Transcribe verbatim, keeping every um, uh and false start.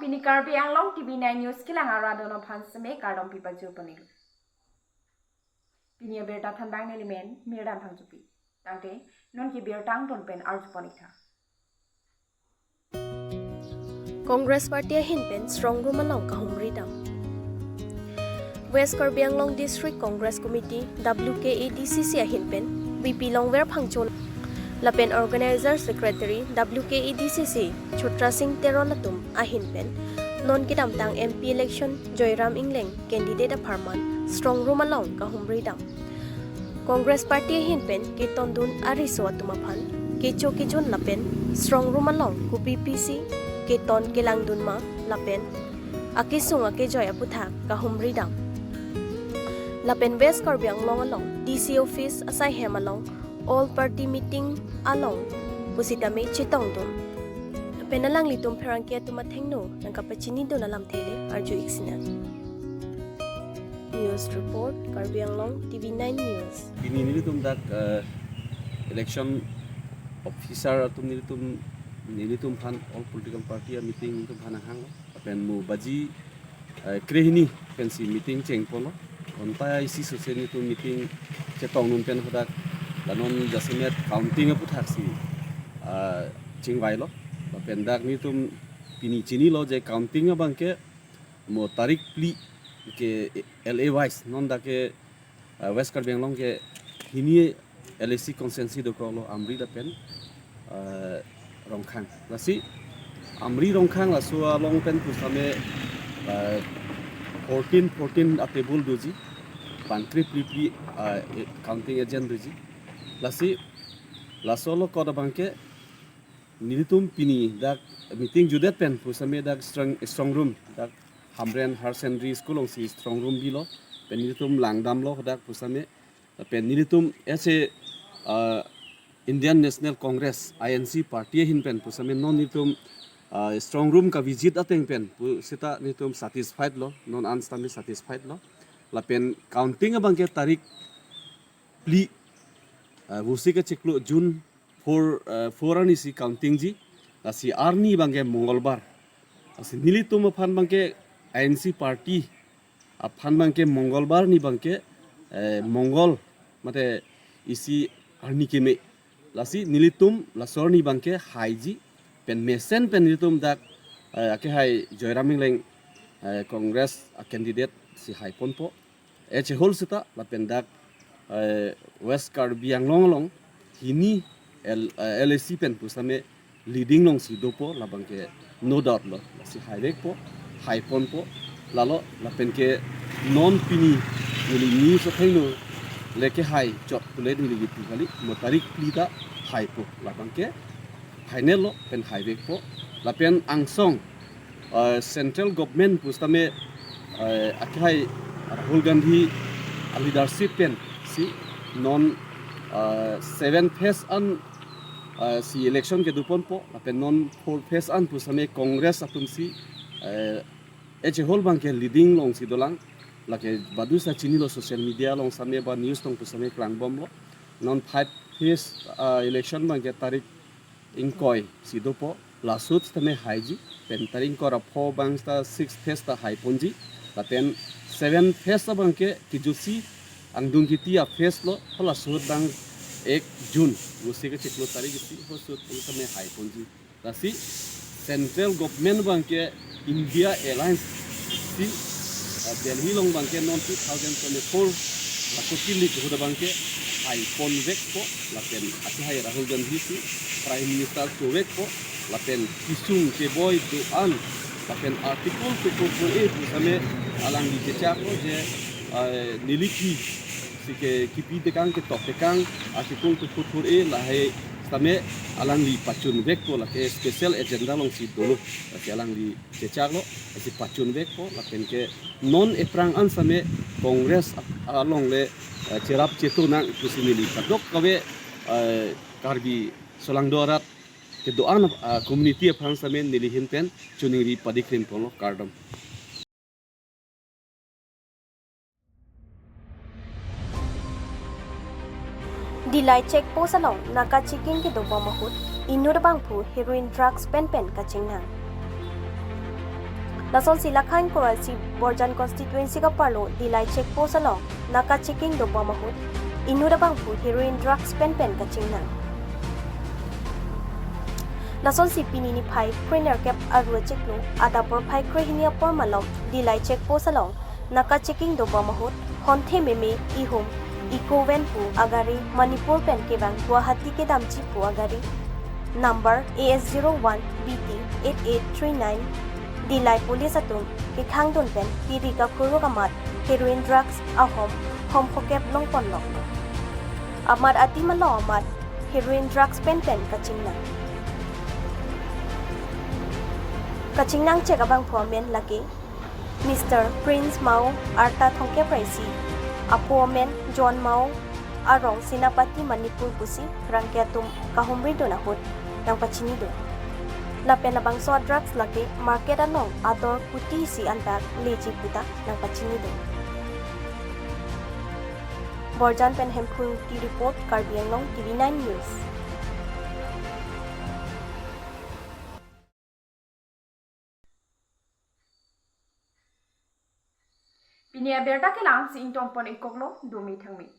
Pini Karbi Anglong T V nine News kelang arat atum aphan seme kardom pipajir ponlo. Pini abirta thanbang neli men Mirdan Phangchopi. Tangte non ke birta angton pen arju pon-ik tha. Congress Party ahin pen strong room along kahumri dam. West Karbi Anglong District Congress Committee, W K A D C C ahin pen V P Longver Phangcho lapen Organizer Secretary W K A D C C Chotra Singh Teron atum ahin pen non kedamtang M P election Joyram Engleng candidate apharman strong room along kahumri dam. Congress Party ahin pen ketondun ariso atum aphan kecho kejun lapen strong room along kopi pisi keton kelangdun ma lapen akesung akejoi aputhak kahumri dam. Lapen West Karbi Anglong along D C office asai hem along all party meeting along pusitame chetongdun. Lapen alanglitum pherangke atum athengno nangkapachinidun alamthe le arju-ik sinang. News report, Karbi Anglong T V nine News. Pini nelitum dak, eh, election officer atum nelitum, nelitum aphan all political party a-meeting nelitum aphan nanghanglo. Lapen mo baji, eh, krehini pensi meeting chengponlo. Konta isi sose nelitum meeting chetongdun pen hadak la non jasemet counting aputhak si, eh, chingvailo. Lapen dak nelitum pini chinilo je counting abangke mo tarik phli ke L A wise non dak ke, uh, West Karbi Anglong ke hini L A C constituency dokoklo Amri lapen, uh, Rongkhang. Lasi Amri Rongkhang laso along pen pusitame, uh, fourteen fourteen a-table doji, bangkre phli phli, uh, counting agent doji. Lasi laso along kot abangke nelitum pini dak meeting jutdet pen pusitame dak strong, strong room dak Hamren Higher Secondary School alongsi strong room bilo, pen nelitum langdamlo dak pusitame, pen nelitum ese, ah, Indian National Congress, I N C party ahin pen pusitame non nelitum, ah, strong room ka-visit ateng pen pusita nelitum satisfied lo, non an sitame satisfied lo. Lapen counting abangke tarik phli, ah, Vosik achiklo June four, eh, four arni si counting ji, lasi arni abangke Mongolbar. Lasi nelitum aphan abangke I N C party aphan abangke Mongolbar arni abangke, eh, Mongol mate isi arni keme. Lasi nelitum laso arni abangke haiji pen mesen pen nelitum dak, eh, akehai Joyram Engleng, eh, Congress a-candidate si haiponpo. Echehol seta lapen dak, eh, West Karbi Anglong along hini L-, eh, L A C pen pusitame leading alongsi dopo labangke no doubt lo, lasi haivekpo, haiponpo, lalo lapenke non pini neli news athengno le kehai chot pule neli kipu kali, mo tarik phli ta haipo labangke final lo pen haivekpo, lapen angsong, eh, central government pusitame, eh, akehai Rahul Gandhi a-leadership pensi non, eh, seven phase an, eh, si election kedoponpo, lapen non four phase an pusitame Congress atumsi, eh, echehol abangke leading alongsi dolang, lake badusa chinilo social media along sitame ba news tong pusitame klangbomlo, non five phase, eh, election abangke tarik ingkoi si dopo, laso sitame haiji, pen tarik ingkoi ra pho abang seta six phase ta haiponji, lapen seven phase abangke kijutsi angdung kiti a-phase lo, halaso abang ek June, Vosik achiklo tarik isi, halaso sitame haiponji. Lasi central government abangke India Alliance si, ah, Delhi along abangke non two thousand twenty-four la kopi lik ahut abangke haiponvekpo, lapen akehai Rahul Gandhi si Prime Minister chovekpo, lapen kesung keboi do-an, lapen Article two four four A pusitame alangli chechaklo je, eh, neli ke si ke kipi tekang, ketok tekang, Article two four four A lahai sitame alangli pachunvekpo, lake special agenda alongsi dolo, lake alangli chechaklo, lasi pachunvekpo, lapenke non ephrang an sitame Congress a-, along le, eh, cherap cheto nang pusi neli kadokave, eh, Karbi solangdo arat kedo-an, ah, community aphan sitame neli ahin pen choningri padikrim ponlo, kardom. Dillai check post along naka checking kedobom ahut inut abangphu heroin drugs penpen kachingnang. Lasonsi Lakha ingkoi ra isi Borjan constituency kaparlo Dillai check post along naka checking dobom ahut inut abangphu heroin drugs pen pen kachingnang. Lasonsi pini niphai kre nerkep aru achiklo adap porphai krehini apor malom Dillai check post along naka checking dobom ahut honthe meme ihum Eeco van pu agari Manipur pen kevang Guwahati kedamji pu agari number A S zero one B T eight eight three nine Dillai police atum kekhangdun pen kiri kakhuruk amat heroin drugs ahom hom phokep longponlok. Amat adim along amat heroin drugs pen pen kachingnang. Kachingnang chek abangphu amen lake Mister Prince Mao, arta thomkep ra isi, apo amen John Mao, arong Senapati, Manipur pusi pherangke atum kahumridun ahut nangpachinidun. Lapen labangso drugs lake market along ador kuti isi antar leji puta nangpachinidun. Borjan pen Hemphu Engti report, Karbi Anglong T V nine News. Pini abirta kelang si ingtonpon ikoklo, dome thangme.